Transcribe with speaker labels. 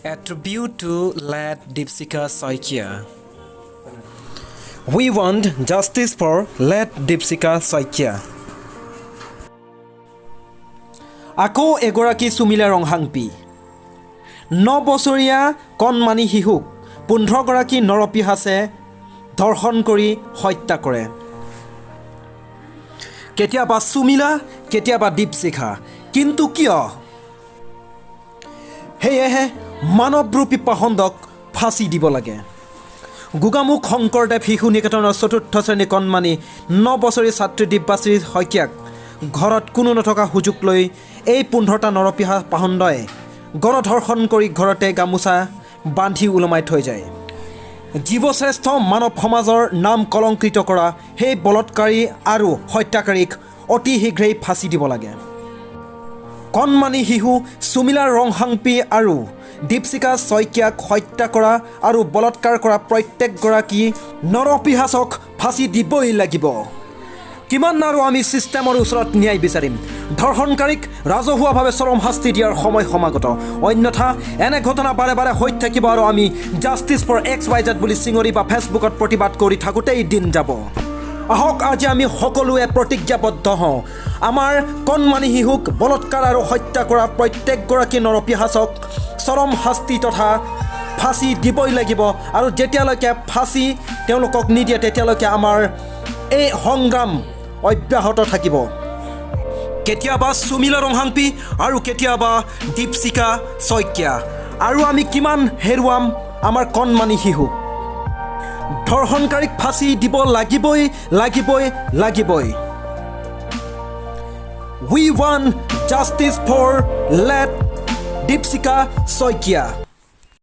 Speaker 1: A tribute to late Dipshikha Saikia. We want justice for late Dipshikha Saikia. আকৌ এগৰাকী চুমিলা ৰংহাংপী। 9 বছৰীয়া কণমানি শিশুক 15গৰাকী নৰপিশাচে ধৰ্ষণ কৰি হত্যা কৰে। কেতিয়াবা চুমিলা, কেতিয়াবা দীপশিখা, কিন্তু কিয়? সেয়েহে মানৱৰূপী পাষণ্ডক ফাঁচি দিব লাগে। গোগামুখ শংকৰদেৱ শিশু নিকেতনৰ চতুৰ্থ শ্ৰেণীৰ কণমানি 9 বছৰীয়া ছাত্ৰী দিব্যাশ্ৰী শইকীয়াক ঘৰত কোনো নথকা সুযোগ লৈ এই 15টা নৰপিশাচ পাষণ্ডই গণধৰ্ষণ কৰি ঘৰতে গামোচা বান্ধি ওলমাই থৈ যায়। জীৱশ্ৰেষ্ঠ মানৱ সমাজৰ নাম কলংকিত কৰা সেই বলৎকাৰী আৰু হত্যাকাৰীক অতি শীঘ্ৰেই ফাঁচি দিব লাগে। কণমানি শিশু চুমিলা ৰংহাংপী আৰু দীপশিখা শইকীয়াক হত্যা কৰা আৰু বলৎকাৰ কৰা প্ৰত্যেকগৰাকী নৰপিশাচক ফাঁচি দিবই লাগিব। কিমান আৰু আমি ছিষ্টেমৰ ওচৰত ন্যায় বিচাৰিম? ধৰ্ষণকাৰীক ৰাজহুৱাভাৱে চৰম শাস্তি দিয়াৰ সময় সমাগত। অন্যথা এনে ঘটনা বাৰে বাৰে হৈ থাকিব আৰু আমি "justice for x Y Z" বুলি চিঞৰি বা ফেচবুকত প্ৰতিবাদ কৰি থাকোঁতেই দিন যাব। আহক, আজি আমি সকলোৱে প্ৰতিজ্ঞাবদ্ধ হওঁ, আমাৰ কণমানি শিশুক বলৎকাৰ আৰু হত্যা কৰা প্ৰত্যেকগৰাকী নৰপিশাচক চৰম শাস্তি তথা ফাঁচি দিবই লাগিব আৰু যেতিয়ালৈকে ফাঁচি তেওঁলোকক নিদিয়ে, তেতিয়ালৈকে আমাৰ এই সংগ্ৰাম অব্যাহত থাকিব। কেতিয়াবা চুমিলা ৰংহাংপী আৰু কেতিয়াবা দীপশিখা শইকীয়া, আৰু আমি কিমান হেৰুৱাম আমাৰ কণমানি শিশুক? ধৰ্ষণকাৰীক ফাঁচি দিব লাগিবই, লাগিবই, লাগিবই। We want justice for late Dipshikha Saikia.